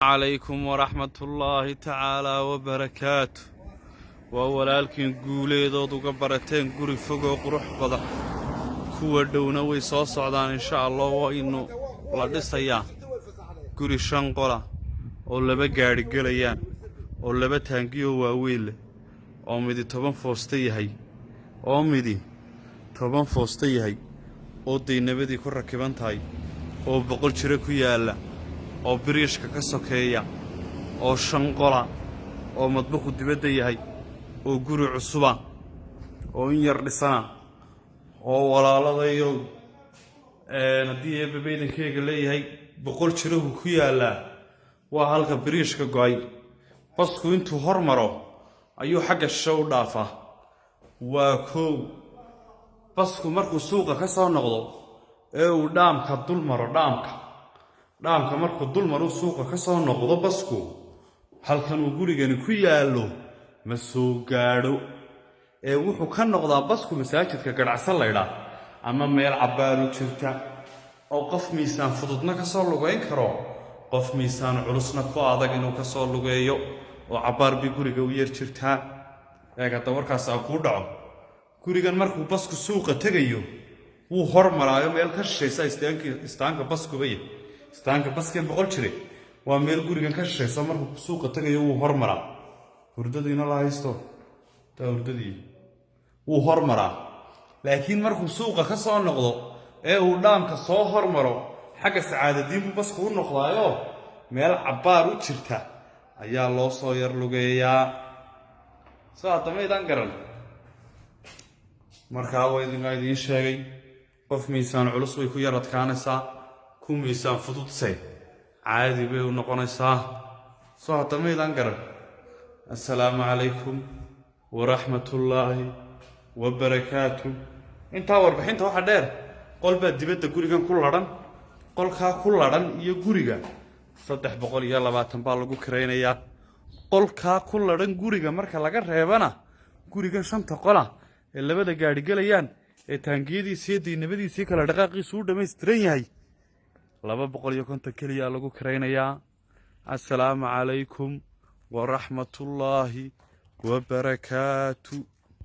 Calaykum waraxmatullaahi tacaalaa wabarakaatu. Waa walaalkiin Guuleedood uga barateen guri fogoo qurux badan. Kuwa dhowna way soo socdaan, insha Allah. Waynu la dhisayaa guri shan qola oo laba gaadhi gelayaan oo laba taangiyoo waaweyn leh, oo midi 10 foosta yahay, oo midi 10 foosta yahay, oo daynabadii ku rakiban tahay, oo 100 jiro ku yaalla, oo biriishka ka sokeeya, oo shan qola, oo madbakhu dibadda yahay, oo guri cusuba oo in yar dhisana, oo walaaladayo haddii Eebbe baydankeyga leeyahay 100 jirahu ku yaallaa. Waa halka biriishka go'ay. Basku intuu hor maro ayuu xagga shishe u dhaafaa. Waa koow. Basku markuu suuqa ka soo noqdo ee uu dhaamka dul maro, dhaamka markuu dul maro, suuqa ka soo noqdo basku, halkan uu gurigani ku yaallo ma soo gaadho ee wuxuu ka noqdaa basku masaajidka Gadhacsan laydhaa ama meel cabbaaru jirta oo qof miisaan fududna ka soo lugayn karo, qof miisaan culusna ku adag inuu ka soo lugeeyo, oo cabbaar bay guriga u yar jirtaa. Eeg hadda, warkaas aa kuu dhaco. Gurigan markuu basku suuqa tegayo wuu hormaraayo, meel ka shishaysa istaanka baskubaya. Istaanka baskee 100 jire waa meel gurigan ka shishayso. Markuu suuqa tegayo wuu hormaraa. Hurdadiina la haysto taa, hurdadii wuu hormaraa. Laakiin markuu suuqa ka soo noqdo ee uu dhaamka soo hormaro, xagga Sacaadadiin buu basku u noqdaayo, meel cabbaar u jirta ayaa loo soo yar lugeeyaa. Soo haddamaydaan garan. Markaa waa idinkaa idiin sheegay, qof miisaan culus way ku yar adkaanaysaa, ku miisaan fududse caadi bay u noqonaysaa. Soo haddamaydaan garan. Assalaamu calaykum waraxmatullaahi wabarakaatu. Intaa warbixinta waxaa dheer, qol baa dibadda gurigan ku ladhan. Qolkaa ku ladhan iyo guriga 320 baa lagu kiraynayaa. Qolkaa ku ladhan guriga marka laga reebana, gurigan shanta qola ee labada gaadhi gelayaan ee taangiyadiisiiyo diinabadiisii kale dhaqaaqiisu u dhammaystiran yahay, 250 keliya lagu kiraynayaa. Assalaamu calaykum waraxmatullaahi wabarakaatu.